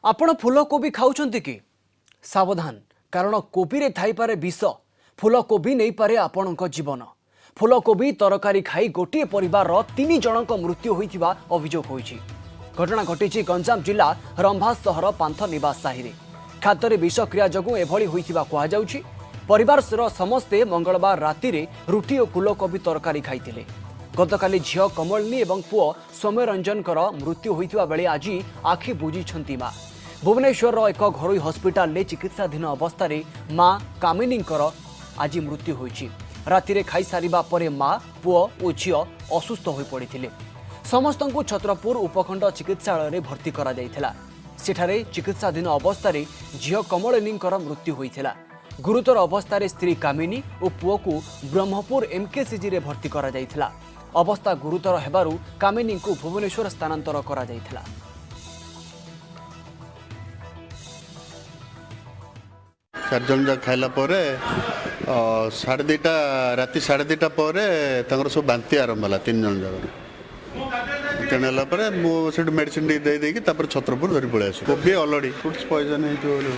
ଆପଣ ଫୁଲକୋବି ଖାଉଛନ୍ତି କି? ସାବଧାନ, କାରଣ କୋବିରେ ଥାଇପାରେ ବିଷ। ଫୁଲକୋବି ନେଇପାରେ ଆପଣଙ୍କ ଜୀବନ। ଫୁଲକୋବି ତରକାରୀ ଖାଇ ଗୋଟିଏ ପରିବାରର 3 ଜଣଙ୍କ ମୃତ୍ୟୁ ହୋଇଥିବା ଅଭିଯୋଗ ହୋଇଛି। ଘଟଣା ଘଟିଛି ଗଞ୍ଜାମ ଜିଲ୍ଲା ରମ୍ଭା ସହର ପାନ୍ଥ ନିବାସ ସାହିରେ। ଖାଦ୍ୟରେ ବିଷକ୍ରିୟା ଯୋଗୁଁ ଏଭଳି ହୋଇଥିବା କୁହାଯାଉଛି। ପରିବାରର ସମସ୍ତେ ମଙ୍ଗଳବାର ରାତିରେ ରୁଟି ଓ ଫୁଲକୋବି ତରକାରୀ ଖାଇଥିଲେ। ଗତକାଲି ଝିଅ କମଳିନୀ ଏବଂ ପୁଅ ସୌମ୍ୟରଞ୍ଜନଙ୍କର ମୃତ୍ୟୁ ହୋଇଥିବା ବେଳେ ଆଜି ଆଖି ବୁଜିଛନ୍ତି ମା। ଭୁବନେଶ୍ୱରର ଏକ ଘରୋଇ ହସ୍ପିଟାଲରେ ଚିକିତ୍ସାଧୀନ ଅବସ୍ଥାରେ ମା କାମିନୀଙ୍କର ଆଜି ମୃତ୍ୟୁ ହୋଇଛି। ରାତିରେ ଖାଇସାରିବା ପରେ ମା, ପୁଅ ଓ ଝିଅ ଅସୁସ୍ଥ ହୋଇପଡ଼ିଥିଲେ। ସମସ୍ତଙ୍କୁ ଛତ୍ରପୁର ଉପଖଣ୍ଡ ଚିକିତ୍ସାଳୟରେ ଭର୍ତ୍ତି କରାଯାଇଥିଲା। ସେଠାରେ ଚିକିତ୍ସାଧୀନ ଅବସ୍ଥାରେ ଝିଅ କମଳିନୀଙ୍କର ମୃତ୍ୟୁ ହୋଇଥିଲା। ଗୁରୁତର ଅବସ୍ଥାରେ ସ୍ତ୍ରୀ କାମିନୀ ଓ ପୁଅକୁ ବ୍ରହ୍ମପୁର ଏମ୍କେସିଜିରେ ଭର୍ତ୍ତି କରାଯାଇଥିଲା। ଅବସ୍ଥା ଗୁରୁତର ହେବାରୁ କାମିନୀଙ୍କୁ ଭୁବନେଶ୍ୱର ସ୍ଥାନାନ୍ତର କରାଯାଇଥିଲା। 4 ଜଣ ଯାକ ଖାଇଲା ପରେ 2:30, ରାତି 2:30 ପରେ ତାଙ୍କର ସବୁ ବାନ୍ତି ଆରମ୍ଭ ହେଲା, 3 ଜଣ ଯାକର। ତେଣୁ ହେଲା ପରେ ମୁଁ ସେଠୁ ମେଡ଼ିସିନ ଟିକେ ଦେଇ ଦେଇକି ତାପରେ ଛତ୍ରପୁର ଧରି ପଳେଇ ଆସିଲି। କୋବି ଅଲଡ଼ି ଫୁଡ୍ସ ପଏଜନ୍ ହେଇଥିବ ବୋଲି।